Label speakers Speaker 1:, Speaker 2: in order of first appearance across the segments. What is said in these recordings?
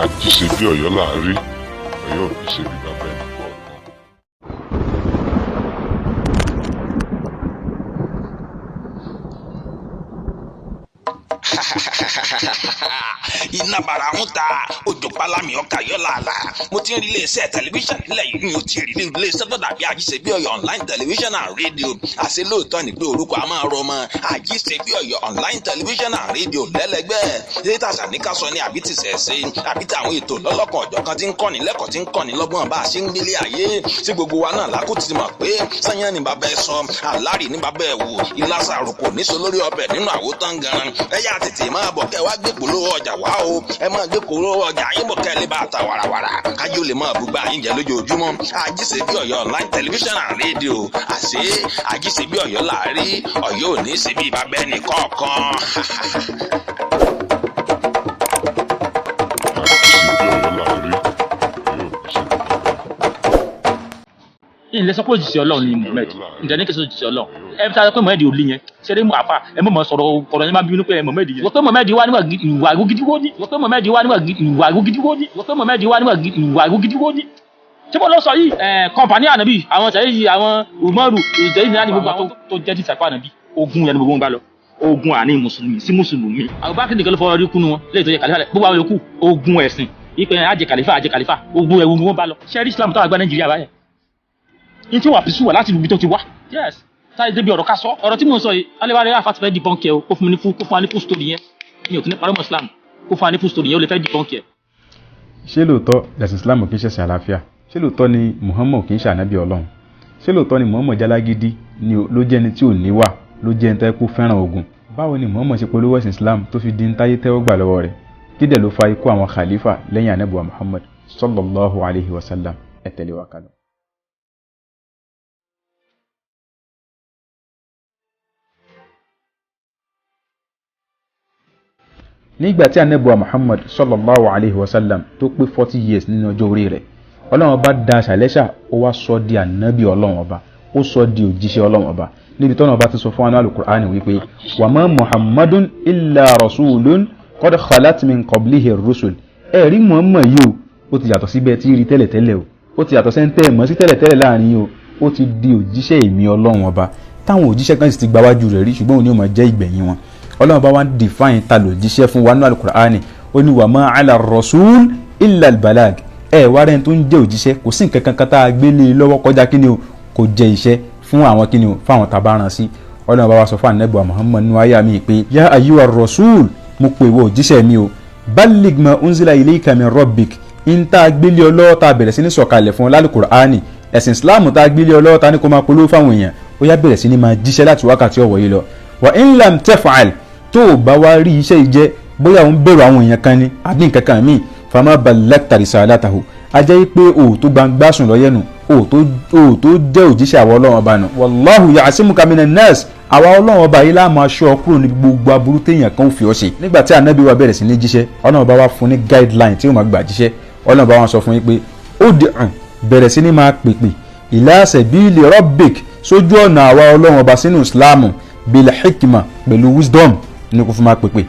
Speaker 1: Àjíṣe bí Ọ̀yọ́ là á rí, Ọ̀yọ́ ò ní ṣe bí bàbá ẹnì kọ̀ọ̀kan.
Speaker 2: Iná bara ń ta òjò pálámì ọkà yọ làálà. Mo ti ń rí iléeṣẹ́ tẹlifíṣàn nílẹ̀ yìí, mi ò tí ì rí iléeṣẹ́ tó dàbí Àjíṣe bí Ọ̀yọ́ online television and radio. Àṣẹ lóòótọ́ ni pé orúkọ a máa rọ ọmọ. Àjíṣe bí Ọ̀yọ́ online television and radio lẹ́lẹ́gbẹ́. Létà sàníkà sọ ni àbí ti sẹ̀ṣẹ̀ àbí tí àwọn ètò lọ́lọ́kan ọ̀jọ̀kan ti ń kọ́ni lẹ́kọ̀ọ́, tí ń kọ́ni lọ́gbọ́n bá a ṣe ń gbélé ayé sí. Gbogbo wa náà lákòó ti mọ̀ pé sanyán ni bàbá ẹ sọ, àlárì ní bàbá ẹ wò, ìlàsà àròkò níṣó lórí ọbẹ̀ nínú àwòtán garan. Ẹ yá tètè máa bọ̀ kẹ́ wá gbé polówó ọjà wá o. Ẹ máa gbé polówó ọjà yín bọ̀ kẹ́ lè bá ta wàràwàrà, kájí ó lè máa bùgbà yín jẹ lójoojúmọ́. Àjíṣe bí Ọ̀yọ́ online television and radio. Àṣé Àjíṣe bí Ọ̀yọ́ láàrí, Ọ̀yọ́ ò ní ṣe bí bàbá ẹnì kọ̀ọ̀kan.
Speaker 1: Àjíṣe bí Ọ̀yọ́ là á rí, Ọ̀yọ́ ò ní ṣe bí bàbá ẹnì
Speaker 3: Ilé sọ pé òjìṣẹ́ Ọlọ́run ni Muhammed. Ǹjẹ́ ní kí n sọ òjìṣẹ́ Ọlọ́run ẹ fi sáré pé Muhammed ò lé yẹn ṣeré mú àfa. Ẹ mọ̀ mọ̀ sọ̀rọ̀ ọ̀rọ̀ yẹn máa bínú pé Muhammed yẹn. Wọ́n pé Muhammed wá níwà ìwà gidi wó ní. Wọ́n pé Muhammed wá níwà ìwà gidi wó ní. Wọ́n pé Muhammed wá níwà ìwà gidi wó ní. Ṣé mo lọ sọ yìí ẹ kọ̀ǹpánì ànábì, àwọn sẹ́yìn yìí, àwọn Umaru ìjẹ́yìn ní gbogbo àwọn tó jẹ́ tìṣàpá ànábì, ogun yẹn ni gbogbo wọn bá lọ, ogun àní mùsùlùmí sí mùsùlùmí. Abubakar nìkan ló fọwọ́ rí kúnnu wọn lẹ́yìn tó yẹ kàlífà lẹ̀. Gbogbo àwọn yòókù, ogun ẹ̀sìn ìpè àjẹ kàlífà, àjẹ kàlífà, ogun ẹ̀wù wọn bá lọ. Ṣẹ́rí Islam tó àgbà Nàìjíríà báyẹn ní tí wàá fi sùwà láti ibi tó ti wá. Yes, táyé débi ọ̀rọ̀ ká sọ ọ̀rọ̀ tí mò ń sọ yìí, alẹ́wàá rẹ̀ àfa ti fẹ́ debunk ẹ o. Kó fún mi ní fún, kó fún wa ní full story yẹn. Mi ò kí ní parọ́ mọ́ Islam. Kó fún wa ní full story yẹn, ó lè fẹ́ debunk ẹ.
Speaker 4: Ṣé lóòótọ́ lẹ̀sìn Islam kì í ṣẹ̀sìn àlàáfíà? Ṣé lóòótọ́ ni Muhammad kì í ṣe ànábì Ọlọ́run? Ṣé lóòótọ́ ni Muhammad jálágídí ni ló jẹ́ ẹni tí ò níwà, ló jẹ́ ẹni tó yẹ kó fẹ́ràn ogun? Báwo ni Muhammad ṣe polówó ẹ̀sìn Islam tó fi di ń táyé tẹ́wọ́ gbà lọ́wọ́ rẹ̀? Kí dẹ̀ ló fa ikú àwọn khalifa lẹ́yìn ànábì wa Muhammad sallallahu alayhi wa sallam? Ẹ tẹ̀lé wa kálọ. Nígbà tí ànábì wa Muhammad sallallahu alayhi wa sallam tó pé 40 years nínú ọjọ́ orí rẹ̀, Ọlọ́run Ọba da ṣàlẹ́ṣà, ó wá sọ di ànábì Ọlọ́run Ọba, ó sọ di òjíṣẹ́ Ọlọ́run Ọba, níbi tọ́nà ọba ti sọ fún wa ní Alukur'ani wípé: "Wa ma Muhammadun illa rasulun qad khalat min qablihi rusul." Ẹ rí Muhammad yìí o, ó ti yàtọ̀ síbẹ̀ tí rí tẹ́lẹ̀tẹ́lẹ̀ o, ó ti yàtọ̀ sẹ́ńtẹ́ mọ́ sí tẹ́lẹ̀tẹ́lẹ̀ láàrin yìí o. Ó ti di òjíṣẹ́ èmi Ọlọ́run Ọba, táwọn òjíṣẹ́ kan sì ti gbáwájú rẹ̀ rí, ṣùgbọ́n òun ni ó máa jẹ́ ìgbẹ̀yìn wọn. Ọlọ́run bá wá ń define ta lòjíṣẹ́ fún wa nínú Alukur'ani. Ó ní: "Wa ma ala rasul illa albalag." Ẹ wá rẹ́ni tó ń jẹ́ òjíṣẹ́, kò sí nǹkan kankan tá a gbé lé e lọ́wọ́ kọjá kíni o, kò jẹ́ iṣẹ́ fún àwọn kíni o, fún àwọn tá a bá rán sí. Ọlọ́run bá wá sọ fún ànábì Muhammad nínú àyà mi pé: "Ya ayyuha rasul, mo pè wọ òjíṣẹ́ mi o, balligh ma unzila ilayka min rabbik." In tá a gbélé ọ lọ́wọ́, tá a bẹ̀rẹ̀ sí ní sọ̀kalẹ̀ fún ọ lálùkùránì, ẹ̀sìn Islam tá a gbélé ọ lọ́wọ́, tá a ní kó máa polówó fáwọn èèyàn, ó yá, bẹ̀rẹ̀ sí ní máa jíṣẹ́ láti wákàtí ọ̀wọ̀ yìí lọ. Wa in lam taf'al, tó o bá wá rí iṣẹ́ yìí jẹ́, bóyá òun bẹ̀rù àwọn èèyàn kan ni àbí nǹkan kan míì, fama ballagta risalatahu, a jẹ́ pé o tó gbangba sùn lọ́yẹ̀nù, o tó jẹ́ òjíṣẹ́ àwọn Ọlọ́run Ọba nù. Wallahu ya'simuka minan nas, àwa Ọlọ́run Ọba yìí láàmú aṣọ kúrò ní gbogbo aburú téèyàn kan ò fi ọ́ ṣe. Nígbà tí ànábì wa bẹ̀rẹ̀ sí ní jíṣẹ́, Ọlọ́run Ọba wa fún ní guideline tí ó máa gbà jíṣẹ́. Ọlọ́run Ọba wa sọ fún yín pé ó di hàn bẹ̀rẹ̀ sí ní máa pèpè ila sabili rabbik, sójú ọ̀nà àwa Ọlọ́run Ọba, sínú Ìsìláàmù, bil hikma, pẹ̀lú wisdom ní kó fún máa pèpè,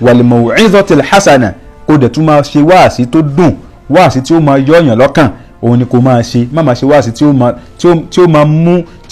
Speaker 4: wal maw'izatil hasana, kó dẹ̀ tún máa ṣe wáàsí tó dùn, wáàsí tí ó máa yọ̀yàn lọ́kàn. Òun ni kó máa ṣe. Má máa ṣe wáàsí tí ó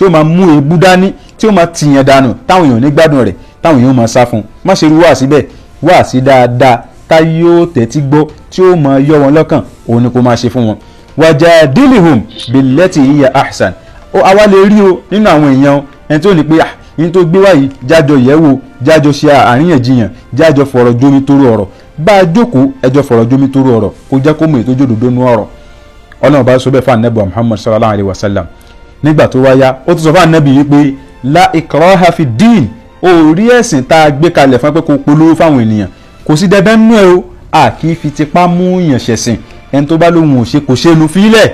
Speaker 4: máa mú ebú dání, tí ó máa tìyàn dànù, táwọn èèyàn ní gbádùn rẹ̀, táwọn èèyàn máa sá fún. Má ṣe irú wáàsí bẹ́ẹ̀. Wáàsí dáadáa tá yóò tẹ́tí gbọ́, tí ó máa yọ wọn lọ́kàn, òun ni kó máa ṣe fún wọn. Wajadilhum billati hiya ahsan. Ó àwa lè rí o nínú àwọn èèyàn ẹni tó ní pé, ah, yín tó gbé wáyìí, jájọ yẹ̀wò, jájọ ṣe àríyànjiyàn, jájọ fọ̀rọ̀ jómi toro ọ̀rọ̀. Bá a jókòó, ẹjọ́ fọ̀rọ̀ jómi toro ọ̀rọ̀, kó jẹ́ kó mú ètò òjòdòdó nú ọ̀rọ̀. Ọlọ́run bá sọ bẹ́ẹ̀ fún anabi Muhammad sallallahu alayhi wa sallam. Nígbà tó wáyá, ó tún sọ fún anabi yìí pé: "La ikraha fi din." Orí ẹ̀sìn tá a gbé kalẹ̀ fún ẹ pé kó polówó fáwọn ènìyàn, kò sí dandan nú ẹ o. A kì í fi tipá mú yàn ṣẹ̀sìn. Ẹni tó bá lóhun ò ṣe, kò ṣe nu, fílẹ̀.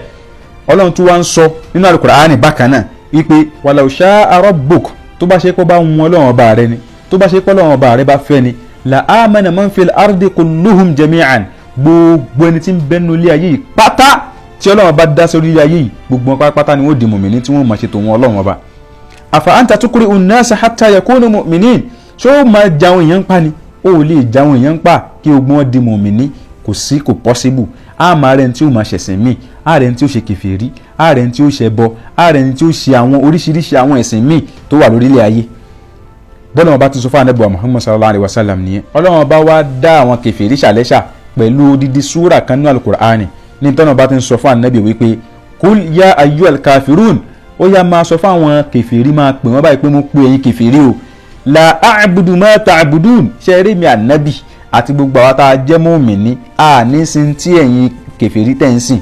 Speaker 4: Ọlọ́run tún wá ń sọ nínú Al-Qur'ani bákan náà wípé: "Walau sha'a rabbuk." Tó bá ṣe pé bá ń wọn Ọlọ́run Ọba rẹ ni, tó bá ṣe pé Ọlọ́run Ọba rẹ bá fẹ́ ni, la amana man fil ardi kulluhum jami'an, gbogbo ẹni tí ń bẹnu ilé ayé yìí pátá tí Ọlọ́run bá dá sórí ilé ayé yìí, gbogbo wọn pátápátá ni wọ́n di mùmìnì tí wọ́n máa ṣe tòun Ọlọ́run Ọba. Afa anta tukri'u an-nasa hatta yakunu mu'minin? Ṣé ó máa jáwọn èèyàn ń pa ni? Ó lè jáwọn èèyàn ń pa kí ogun wọn di mùmìnì. Kò Kò sí, kò possible. A máa rẹni tí ó máa ṣẹ̀sìn míì, a rẹni tí ó ṣe kèfèrí, a rẹni tí ó ṣẹbọ, a rẹni tí ó ṣe àwọn oríṣiríṣi àwọn ẹ̀sìn míì tó wà lórílẹ̀ ayé. Bọ́lá wọn bá ti sọ fún Ànábì wa Muhammad sallallahu alayhi wa sallam nìyẹn. Ọlọ́wọ́n bá wá dá àwọn kèfèrí ṣàlẹ́ṣà pẹ̀lú odidi súrà kan nínú Al-Qur'ani ní tọ́nà bá ti ń sọ fún Ànábì wípé kul ya ayyuhal kafirun, ó yá máa sọ fún àwọn kèfèrí, máa pè wọ́n báyìí pé mo pe ẹ̀yin kèfèrí o, la a'budu ma ta'budun. Ṣe eré mi Ànábì àti gbogbo àwa tá a jẹ́ mùmínì a ní sin tí ẹ̀yin kèfèrí tẹ̀ ń sìn,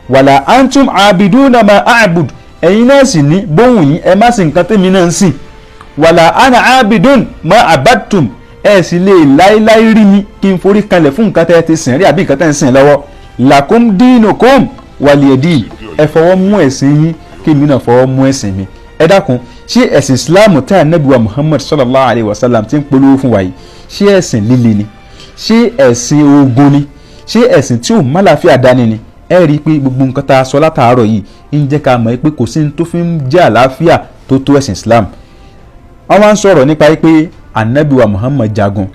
Speaker 4: wàlà antum abiduna ma a'bud, ẹ̀yin náà sì ní bóhùn yín ẹ má sìn nǹkan tèmi náà ń sìn, wàlà ana abidun ma abadtum, ẹ sì lè láéláé rí mi kí n forí kanlẹ̀ fún nǹkan tẹ́ ẹ ti sìn rí àbí nǹkan tẹ́ ń sìn lọ́wọ́. Lakum dinukum waliyadi, ẹ fọwọ́ mú ẹ̀sìn yín kí èmi náà fọwọ́ mú ẹ̀sìn mi. Ẹ dákun, ṣé ẹ̀sìn Islam tí Ànábì wa Muhammad sallallahu alayhi wa sallam ti ń polówó fún wa yìí, ṣé ẹ̀sìn líle ni? Ṣé ẹ̀sìn ogun ni? Ṣé ẹ̀sìn tí ò málàáfíà dání ni? Ẹ rí i pé gbogbo nǹkan tá a sọ látàárọ̀ yìí ń jẹ́ ká mọ̀ pé kò sí ní tó fi ń jẹ́ àlàáfíà tó tó ẹ̀sìn Islam. Wọ́n wá ń sọ̀rọ̀ nípa pé Ànábì wa Muhammad jagun,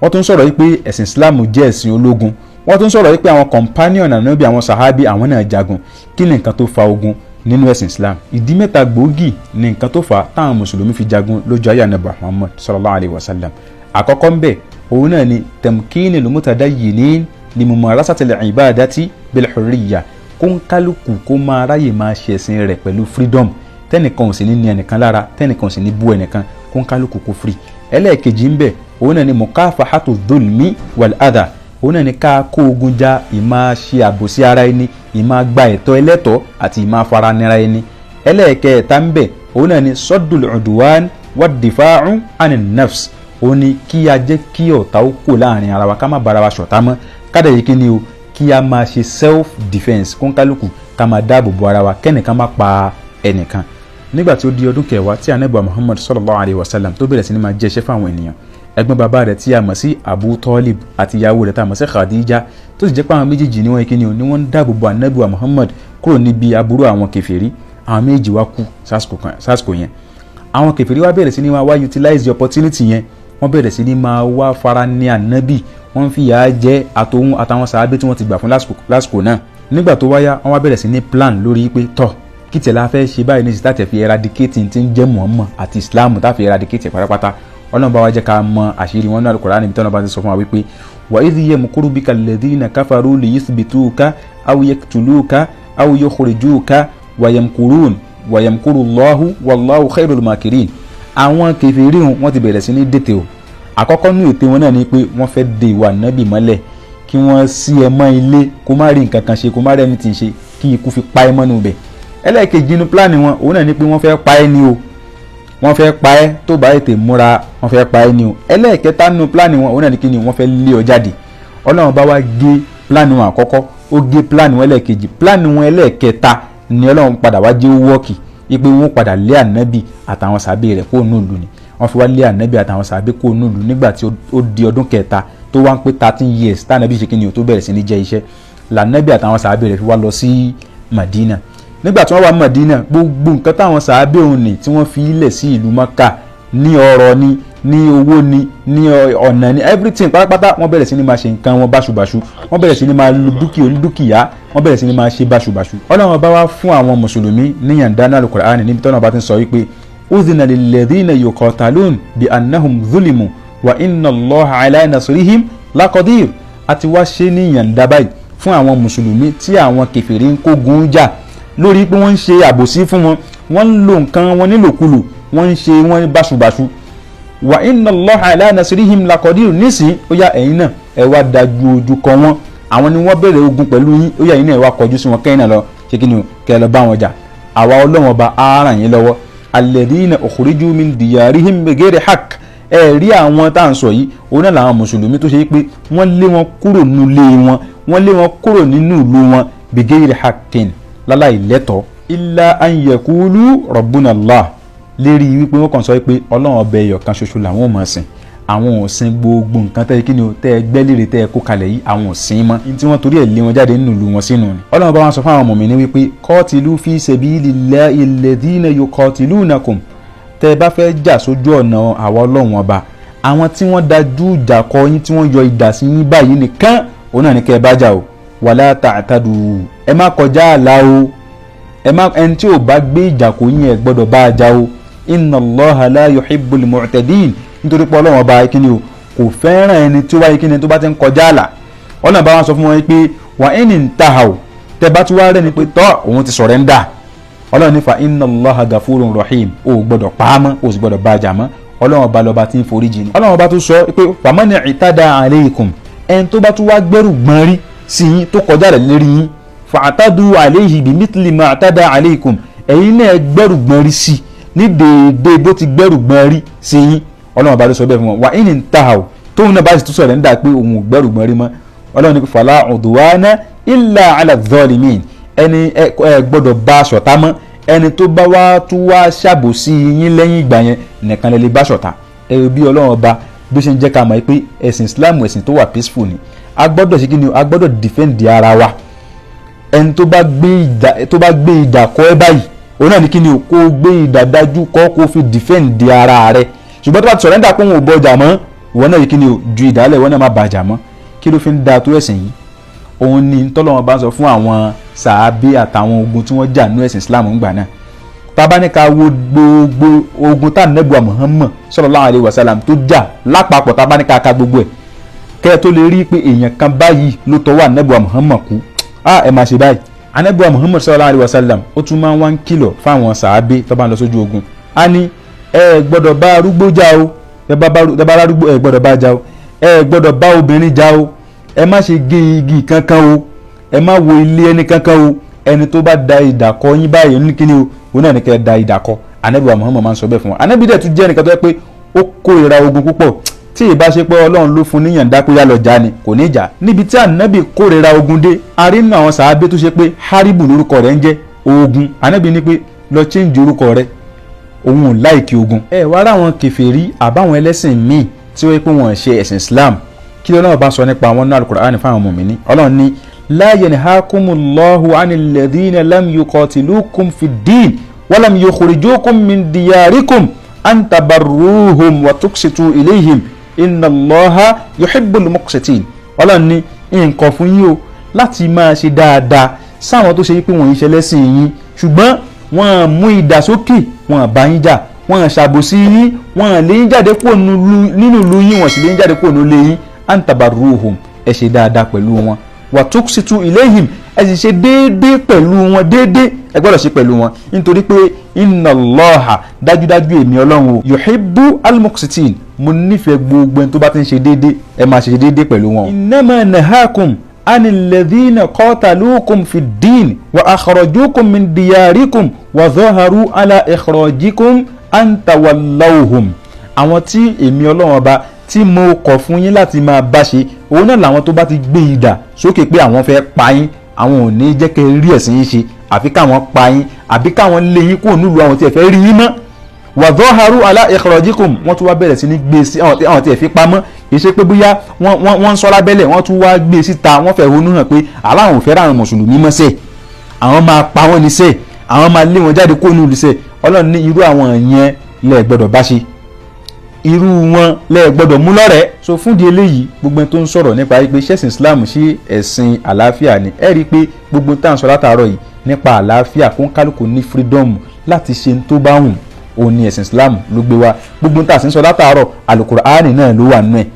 Speaker 4: wọ́n tún sọ̀rọ̀ pé ẹ̀sìn Islam jẹ́ ẹ̀sìn ológun, wọ́n tún sọ̀rọ̀ pé àwọn companion Ànábì, àwọn sahabi, àwọn náà jagun. Kí ni nǹkan tó fa ogun nínú ẹ̀sìn Islam? Ìdí mẹ́ta gbòógì ni nǹkan tó fà á táwọn mùsùlùmí fi jagun lójú ayé Ànábì Muhammad sallallahu alayhi wa sallam. Àkọ́kọ́ ń bẹ̀, òun náà ni tamkinil mutadayyinin limumarasatil ibadati bil hurriya, kó ń kálukú kó máa ráyè máa ṣe ẹ̀sìn rẹ̀ pẹ̀lú freedom, tẹ́nìkan ò sì ní ní ẹnìkan lára, tẹ́nìkan ò sì ní bú ẹnìkan, kó ń kálukú kó free. Ẹlẹ́ẹ̀kejì ń bẹ̀, òun náà ni mukafahatu dhulmi wal adha, òun náà ni ká kó ogun ja ìmáa ṣe àbòsí ara ẹni, ìmáa gba ẹ̀tọ́ ẹlẹ́tọ̀ọ́ àti ìmáa fara nira ẹni. Ẹlẹ́ẹ̀kẹta ń bẹ̀, òun náà ni saddul udwan wad-difa'u anin nafs, òun ni kí a jẹ́ kí ọ̀tá ó kò láàrin ara wa, ká má bára wa ṣọ̀tá mọ́, kádà yìí kí ni o, kí a máa ṣe self defence, kó ń kálukú ká máa dáàbò bo ara wa, kẹ́nìkan má pa ẹnìkan. Nígbà tí ó di ọdún kẹwàá tí Ànábì Muhammad sallallahu alayhi wa sallam tó bẹ̀rẹ̀ sí ní máa jẹ́ṣẹ́ fáwọn ènìyàn, ẹ̀gbọ́n bàbá rẹ̀ tí a mọ̀ sí Abu Talib àti ìyàwó rẹ̀ tí a mọ̀ sí Khadija, tó sì jẹ́ pé àwọn méjèèjì ni wọ́n kí ni o, ni wọ́n ń dáàbò bo Ànábì Muhammad kúrò níbi aburú àwọn kèfèrí, àwọn méjì wá kú sásìkò yẹn. Àwọn kèfèrí wá bẹ̀rẹ̀ sí ní máa wá utilize the opportunity yẹn, wọ́n bẹ̀rẹ̀ sí ní máa wá fara ní Ànábì, wọ́n fi yà á jẹ àtòun àtàwọn sàábé tí wọ́n ti gbà fún lásìkò náà. Nígbà tó wáyá, wọ́n wá bẹ̀rẹ̀ sí ní plan lórí pé tọ́ kí tẹ̀lé afẹ́ ṣe báyìí ní ìsìtá tẹ̀ fi eradicate tí ń jẹ́ Muhammad àti Islam, tá fi eradicate pátápátá. Ọlọ́run bá wa jẹ́ ká mọ àṣírí wọn náà Al-Qur'an níbi tí Ọlọ́run bá ti sọ fún wa wípé wa idh yamkuru bika alladhina kafaru liyuthbituka aw yaqtuluka aw yukhrijuka wa yamkurun wa yamkuru Allahu wallahu khairul makirin. Àwọn kèfèrí wọn ti bẹ̀rẹ̀ sí ní dètè o. Àkọ́kọ́ nú ète wọn náà ni pé wọ́n fẹ́ de ìwà Nábì mọ́lẹ̀, kí wọ́n sí ẹ mọ́ ilé, kó má rí nǹkan kan ṣe, kó má rí ẹni tí ń ṣe, kí ikú fi pa ẹ mọ́nú bẹ̀. Ẹlẹ́ẹ̀kejì inú pílánì wọn, òun náà ni pé wọ́n fẹ́ pa ẹ́ ni o, wọ́n fẹ́ pa ẹ́ tó bá ètè múra, wọ́n fẹ́ pa ẹ́ ni o. Ẹlẹ́ẹ̀kẹta nínú pílánì wọn, òun náà ni kí ni wọ́n fẹ́ lé ọ jáde. Ọlọ́run bá wá gé pílánì wọn àkọ́kọ́, ó gé pílánì wọn ẹlẹ́ẹ̀kejì, pílánì wọn ẹlẹ́ẹ̀kẹta ni Ọlọ́run padà wá jẹ́ wọ́ọ̀kì ipe wọn padà lé Ànábì àtàwọn sàbẹ̀ rẹ̀ kó nù lù ni. Wọ́n fi wá lé Ànábì àtàwọn sàbẹ̀ kó nù lù nígbà tí ó di ọdún kẹta tó wá ń pé 13 years tànàbí ṣe kí ni o tó bẹ̀rẹ̀ sí ní jẹ́ iṣẹ́, lànàbì àtàwọn sàbẹ̀ rẹ̀ fi wá lọ sí Madina. Nígbà tí wọ́n wà Madina, gbogbo nǹkan táwọn sàábé òun ní tí wọ́n fi ilẹ̀ sí ìlú Maka, ní ọrọ̀ ni, ní owó ni, ní ọ̀nà ni, everything pátápátá, wọ́n bẹ̀rẹ̀ sí ní máa ṣe nǹkan wọn báṣubàṣu, wọ́n bẹ̀rẹ̀ sí ní máa lu dúkìá onídúkìá, wọ́n bẹ̀rẹ̀ sí ní máa ṣe báṣubàṣu. Ọlọ́run bá wá fún àwọn mùsùlùmí níyànjú náà Al-Qur'ani níbi tọ́nà bá ti ń sọ wípé udhina lilladhina yuqatalun bi annahum zulimu wa inna Allaha ala nasrihim laqadir. Àti wá ṣe níyànjú báyìí fún àwọn mùsùlùmí tí àwọn kèfèrí ń kógun jà lórí pé wọ́n ń ṣe àbòsí fún wọn, wọ́n ń lo nǹkan wọn nílòkulò, wọ́n ń ṣe wọ́n báṣubàṣu. Wa inna Allaha ala nasrihim laqadir. Nísìn ó yá ẹ̀yin náà ẹ wá dájú ojú kọ wọn, àwọn ni wọ́n bẹ̀rẹ̀ ogun pẹ̀lú yín, ó yá ẹ̀yin náà ẹ wá kọjú sí wọn, kẹ́yìn náà lọ ṣé kí ni o, kẹ́ ẹ lọ bá wọn jà, àwa Ọlọ́run ọba á ràn yín lọ́wọ́. Alladhina ukhriju min diyarihim bighayri haqq. Ẹ rí àwọn tá à ń sọ yìí, òun náà làwọn mùsùlùmí tó ṣe pé wọ́n lé wọn kúrò nínú ilé wọn, wọ́n lé wọn kúrò nínú ìlú wọn bighayri haqqin, láláì lẹ́tọ̀ọ́, illa an yaqulu rabbuna Allah, lérí wípé wọ́n kàn sọ pé Ọlọ́run ọbẹ̀ ẹyọ kan ṣoṣo làwọn ò máa sìn, àwọn ò sìn gbogbo nǹkan tẹ́ kí ni o tẹ́ ẹ gbẹ́ lére tẹ́ ẹ kó kalẹ̀ yìí, àwọn ò sìn mọ́, ní tí wọ́n torí ẹ̀ lé wọn jáde nínú ìlú wọn sínú ni. Ọlọ́run bá wọn sọ fún àwọn mùmínì wípé qatilu fi sabilillahi alladhina yuqatilunakum, tẹ́ ẹ bá fẹ́ jà sójú ọ̀nà àwa Ọlọ́run ọba, àwọn tí wọ́n dájú ìjà kọ yín, tí wọ́n yọ idà sí yín báyìí nìkan, Òun náà ní kẹ́ ẹ bá jà o. Wala ta'tadu, ẹ má kọjá àlà o. Ẹ má, ẹni tí ò bá gbé ìjà kò yín, ẹ gbọ́dọ̀ bá a jà o. Inna Allaha la yuhibbul mu'tadin, nítorí pé Ọlọ́run ọba kíni o, kò fẹ́ràn ẹni tí ó wáyé kíni tó bá ti ń kọjá àlà. Ọlọ́run bá wọn sọ fún wọn pé wa in intahaw, tẹ bá tún wá rẹ́ni pé tọ́ òun ti surrender, Ọlọ́run ní fa inna Allaha gafurun rahim, o ò gbọ́dọ̀ pa á mọ́, o sì gbọ́dọ̀ bá a jà mọ́. Ọlọ́run ọba lọ́ba tí ń foríjì ni. Ọlọ́run ọba tún sọ pé faman i'tada alaykum, ẹni tó bá tún wá gbẹ́rù gbọ́n rí sí yín, tó kọjá rẹ̀ lérí yín, fa'tadu alayhi bimithli ma i'tada alaykum, ẹ̀yin náà gbẹ́rù gbọ́n rí sí ní déédéé bó ti gbẹ́rù gbọ́n rí sí yín. Ọlọ́run ọba ló sọ bẹ́ẹ̀ fún wọn. Wa in intahaw, tóun náà bá sì tún sọ̀rọ̀ ń dà pé òun ò gbẹ́rù gbọ́n rí mọ́, Ọlọ́run ní fala udwana illa ala dhalimin, ẹni ẹ gbọ́dọ̀ bá ṣọ̀tá mọ́. Ẹni tó bá wá tún wá ṣàbòsí yín lẹ́yìn ìgbà yẹn nìkan lè bá ṣọ̀tá. Ẹ bí Ọlọ́run ọba bí ó ṣe ń jẹ́ ká mọ̀ pé ẹ̀sìn Islam, ẹ̀sìn tó wà peaceful ni. A gbọ́dọ̀ ṣe kí ni? A gbọ́dọ̀ defend ara wa. Ẹni tó bá gbé ìdà kọ́ ẹ báyìí, òun náà ní kí ni o, kó gbé ìdà dájú kọ́, kó fi defend ara rẹ. Ṣùgbọ́n tó bá ti surrender pé òun ò bọjà mọ́, ìwọ náà yìí kí ni o, ju ìdálẹ̀, ìwọ náà má bàjà mọ́. Kí ló fi ń da tó ẹ̀sìn yìí? Òun ni tọ́lọ́wọ́n bá ń sọ fún àwọn sàábé àtàwọn ogun tí wọ́n jà nínú ẹ̀sìn Islam ńgbà náà. Tá bá ní ká wo gbogbo ogun tá nẹ́bùà Muhammad sallallahu alaihi wasallam tó jà lápapọ̀, tá bá ní ká ka gbogbo ẹ̀, kẹ́ ẹ tó lè rí pé èèyàn kan báyìí ló tọwọ́ ànẹ́bùà Muhammad kú, á ẹ̀ máa ṣe báyìí. Ànẹ́bùà Muhammad sallallahu alaihi wasallam ó tún máa ń wá ń kìlọ̀ fáwọn sàábé tó bá ń lọ sójú ogun. Á ní ẹ gbọ́dọ̀ bá arúgbó jà o, ẹ bá arúgbó ẹ gbọ́dọ̀ bá jà o, ẹ gbọ́dọ̀ bá obìnrin jà o, ẹ má ṣe gé igi kankan o, ẹ má wo ilé ẹni kankan o. Ẹni tó bá da idà kọ yín báyìí ní kíni o, òun náà ní kẹ́ ẹ da idà kọ. Ànábì wa Muhammad máa ń sọ bẹ́ẹ̀ fún wa. Ànábì dẹ̀ tún jẹ́ ẹnìkan tó yẹ pé ó kórìíra ogun púpọ̀. Tí ìbá ṣe pé Ọlọ́run ló fún níyànjú pé yá lọ jà ni, kò ní jà. Níbi tí Ànábì kórìíra ogun dé, a rí nínú àwọn sàábé tó ṣe pé Haribu lórúkọ rẹ̀ ń jẹ́ ogun. Ànábì ní pé lọ change orúkọ rẹ̀, òun ò láìkí ogun. Ẹ wá ráwọn kèfèrí àbáwọn ẹlẹ́sìn míì tí wọ́n yẹ pé wọ́n ṣe ẹ̀sìn Islam, kí Ọlọ́run bá sọ nípa àwọn náà Al-Qur'ani fáwọn mùmíní. Ọlọ́run ní la yanhakumullahu anil ladhina lam yuqatilukum fid-din wa lam yukhrijukum min diyarikum an tabarruhum wa tuqsitu ilayhim inna Allaha yuhibbul muqsitin. Ọlọ́run ní nǹkan fún yín o láti máa ṣe dáadáa sáwọn tó ṣe pé wọ́n ń ṣe lẹ́sìn yín, ṣùgbọ́n wọ́n mú idà sókè, wọ́n bá yín jà, wọ́n ṣàbòsí yín, wọ́n lé yín jáde kúrò nínú ìlú yín, wọ́n sì lé yín jáde kúrò nílé yín. An tabarruhum, ẹ ṣe dáadáa pẹ̀lú wọn, wa tuqsitu ilayhim, ẹ sì ṣe déédéé pẹ̀lú wọn, déédéé ẹ gbọ́dọ̀ ṣe pẹ̀lú wọn, nítorí pé inna Allaha, dájúdájú èmi Ọlọ́run o, yuhibbu al-muqsitin, mo nífẹ̀ẹ́ gbogbo ẹni tó bá ti ń ṣe déédéé, ẹ máa ṣe déédéé pẹ̀lú wọn. Innama nahakum anil ladhina qatalukum fid-din wa akhrajukum min diyarikum wa zaharu ala ikhrajikum an tawallawhum. Àwọn tí èmi Ọlọ́run ọba tí mo kọ̀ fún yín láti máa bá ṣe, òun náà làwọn tó bá ti gbé idà sókè pé àwọn fẹ́ pa yín, àwọn ò ní jẹ́ kẹ́ rí ẹ̀sìn yín ṣe, àfi káwọn pa yín àbí káwọn lé yín kúrò nílùú àwọn tí ẹ fẹ́ rí yín mọ́. Wa zaharu ala ikhrajikum, wọ́n tún wá bẹ̀rẹ̀ sí ní gbé sí àwọn tí ẹ fi pamọ́, kì í ṣe pé bóyá wọ́n ń sọ lábẹ́lẹ̀, wọ́n tún wá gbé síta, wọ́n fẹ́ ronú hàn pé aláwọn ò fẹ́ ráwọn mùsùlùmí mọ́ sẹ́, àwọn máa pa wọ́n ní sẹ́, àwọn máa lé wọn jáde kúrò nílùú sẹ́. Ọlọ́run ní irú àwọn yẹn lẹ gbọ́dọ̀ bá ṣe, irú wọn lẹ gbọ́dọ̀ mú lọ́rẹ̀ẹ́. So fún di eléyìí, gbogbo ẹni tó ń sọ̀rọ̀ nípa pé ṣẹ̀sìn Islam ṣe ẹ̀sìn àlàáfíà ni, ẹ rí i pé gbogbo tá à ń sọ látàárọ̀ yìí nípa àlàáfíà, kó ń kálukú ní freedom láti ṣe ń tó bá wùn, òun ni ẹ̀sìn Islam ló gbé wa. Gbogbo tá à ń sọ látàárọ̀, Al-Qur'ani náà ló wà nínú ẹ̀.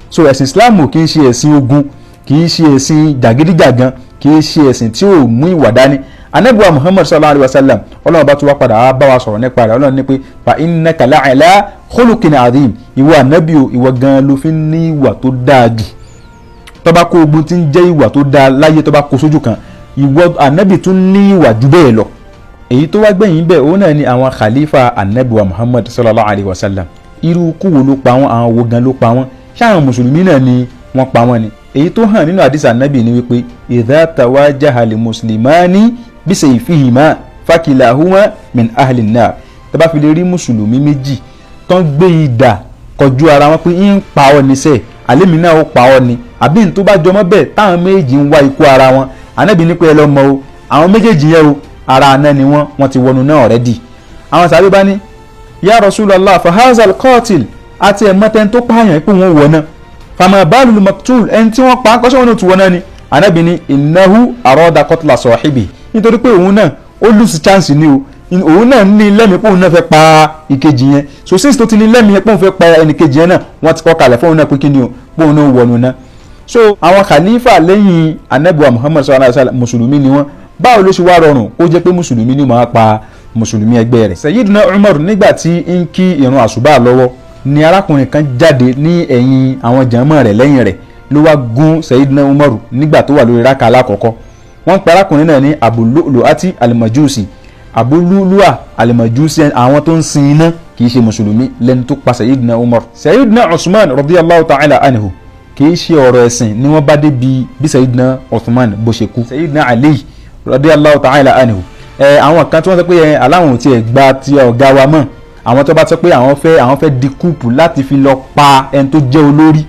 Speaker 4: So ẹ̀sìn Islam kì í ṣe ẹ̀sìn ogun, kì í ṣe ẹ̀sìn jàgídíjàgan, kì í ṣe ẹ̀sìn tí ò mú ìwà dání. Ànábì wa Muhammad sallallahu alaihi wasallam, Ọlọ́run bá tún wá padà wá bá wa sọ̀rọ̀ nípa rẹ̀. Ọlọ́run ní pé fa innaka la'ala khuluqin azim, ìwọ ànábì o, ìwọ gan ló fi ní ìwà tó dáa jù. Tó bá kó ogun tí ń jẹ́ ìwà tó dáa láyé, tó bá kó sójú kan, ìwọ ànábì tún ní ìwà jù bẹ́ẹ̀ lọ. Èyí tó wá gbẹ̀yìn bẹ́ẹ̀, òun náà ni àwọn khalifa ànábì wa Muhammad sallallahu alaihi wasallam. Irú ikú wo ló pa wọ́n? Àwọn wo gan ló pa wọ́n? Ṣáà mùsùlùmí náà ni wọ́n pa wọ́n ni? Èyí tó hàn nínú àdìsá ànábì ni wípé idha tawajaha al-muslimani bisayfihima fakilahuma min ahli an-nar. Tá bá fi lè rí mùsùlùmí méjì tán gbé idà kọjú ara wọn pé ń pa ọ́ níṣẹ́, àlémi náà ó pa ọ́ ni, àbí n tó bá jọmọ́ bẹ́ẹ̀, táwọn méjì ń wá ikú ara wọn, ànábì ní pé ẹ lọ mọ̀ o, àwọn méjèèjì yẹn o, ara aná ni wọ́n ti wọnú náà already. Àwọn sàbí bá ní ya Rasulullah fahazal qatil, àti ẹ̀mọ́tẹ́ni tó pààyàn pé wọ́n wọ̀ náà, Fama balul maktul, ẹni tí wọ́n pa kọ́sọ́ wọn náà tún wọ́n náà ni. Anabi ní innahu arada qatla sahibi, nítorí pé òun náà ó lose chance ni o, òun náà ní lẹ́mìí pé òun náà fẹ́ pa ìkejì yẹn. So since tó ti ní lẹ́mìí pé òun fẹ́ pa ẹnìkejì yẹn náà, wọ́n ti kọ́ kalẹ̀ fún òun náà pé kí ni o, pé òun náà wọnú náà. So àwọn khalifa lẹ́yìn anabiwa Muhammad sallallahu alayhi wa sallam, mùsùlùmí ni wọ́n. Báwo ló ṣe wá rọrùn kó jẹ́ pé mùsùlùmí ni máa pa mùsùlùmí ẹgbẹ́ rẹ̀? Sayyidina Umar, nígbà tí ń kí ìrun àṣùbà lọ́wọ́ ni arákùnrin kan jáde ní ẹ̀yìn àwọn jàmọ́ rẹ̀, lẹ́yìn rẹ̀ ló wá gún Sayyidina Umar nígbà tó wà lórí rákà alákọ̀ọ́kọ́. Wọ́n pe arákùnrin náà ní Abu Lu'lu'ati al-Majusi. Abu Lu'lu'a al-Majusi, àwọn tó ń sin iná, kì í ṣe mùsùlùmí lẹ́ni tó pa Sayyidina Umar. Sayyidina Usman radiyallahu ta'ala anhu, kì í ṣe ọ̀rọ̀ ẹ̀sìn ni wọ́n bá débi bí Sayyidina Uthman bó ṣe kú. Sayyidina Ali radiyallahu ta'ala anhu, ẹ àwọn kan tí wọ́n sọ pé ẹ aláwọn ò tiẹ̀ gba ti ọ̀gá wa mọ́, àwọn tó bá sọ pé àwọn fẹ́ di coup láti fi lọ pa ẹni tó jẹ́ olórí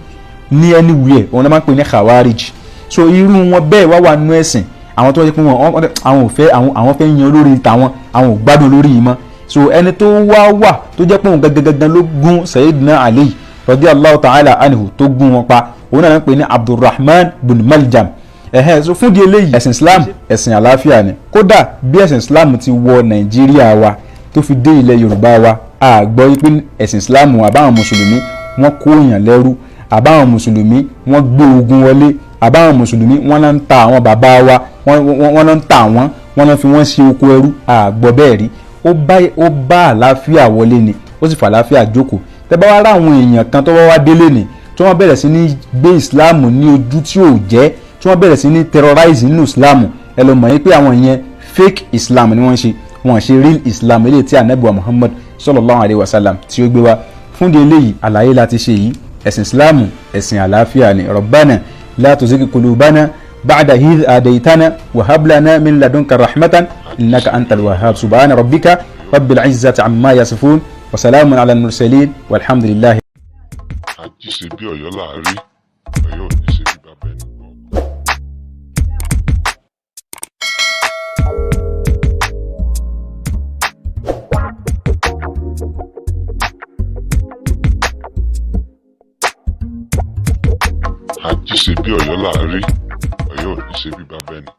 Speaker 4: ní anywhere, òun náà máa ń pè ní khawarij. So irú wọn bẹ́ẹ̀ wá wà nú ẹ̀sìn, àwọn tó yẹ pé wọn àwọn ò fẹ́, àwọn fẹ́ yan olórí tàwọn, àwọn ò gbádùn olórí yìí mọ́. So ẹni tó wá wà tó jẹ́ pé òun gangan ló gún Sayyidina Ali radiyallahu ta'ala anhu, tó gún wọn pa, òun náà ń pè ní Abdulrahman bin Maljam. Ẹ̀hẹ́n. So fún di eléyìí, ẹ̀sìn Islam ẹ̀sìn àlàáfíà ni. Kódà bí ẹ̀sìn Islam ti wọ Nàìjíríà wa tó fi dé ilẹ̀ Yorùbá wa, a gbọ́ pé ẹ̀sìn Islam àbáwọn mùsùlùmí wọ́n kó èèyàn lẹ́rú, àbáwọn mùsùlùmí wọ́n gbé ogun wọlé, àbáwọn mùsùlùmí wọ́n lọ ń ta àwọn bàbá wa, wọ́n lọ ń ta wọ́n, wọ́n lọ fi wọ́n ṣe oko ẹrú. A gbọ́ bẹ́ẹ̀ rí. Ó bá àlàáfíà wọlé ni, ó sì fà àlàáfíà jókòó. Tẹ́ bá wá rá àwọn èèyàn kan tó wá wá délé ni, tí wọ́n bẹ̀rẹ̀ sí ní gbé Islam ní ojú tí ò jẹ́, tí wọ́n bẹ̀rẹ̀ sí ní terrorize nínú Islam, ẹ lọ mọ̀ yín pé àwọn yẹn, fake Islam ni wọ́n ń ṣe, wọ́n ṣe real Islam eléyìí tí anabi wa Muhammad sallallahu alayhi wa sallam tí ó gbé wá. Fún di eléyìí, àlàyé láti ṣe yìí, ẹ̀sìn Islam ẹ̀sìn àlàáfíà ni. Rabbana la tuzigh qulubana ba'da idh hadaytana wa hab lana min ladunka rahmatan innaka antal wahhab. Subhana rabbika rabbil izzati amma yasifun wa salamun ala al-mursalin walhamdulillahi.
Speaker 1: Àjíṣe bí Ọ̀yọ́ là á rí, Ọ̀yọ́ ò ní ṣe bí bàbá ẹnì kọ̀ọ̀kan. Àjíṣe bí Ọ̀yọ́ là á rí, Ọ̀yọ́ ò ní ṣe bí bàbá ẹnì.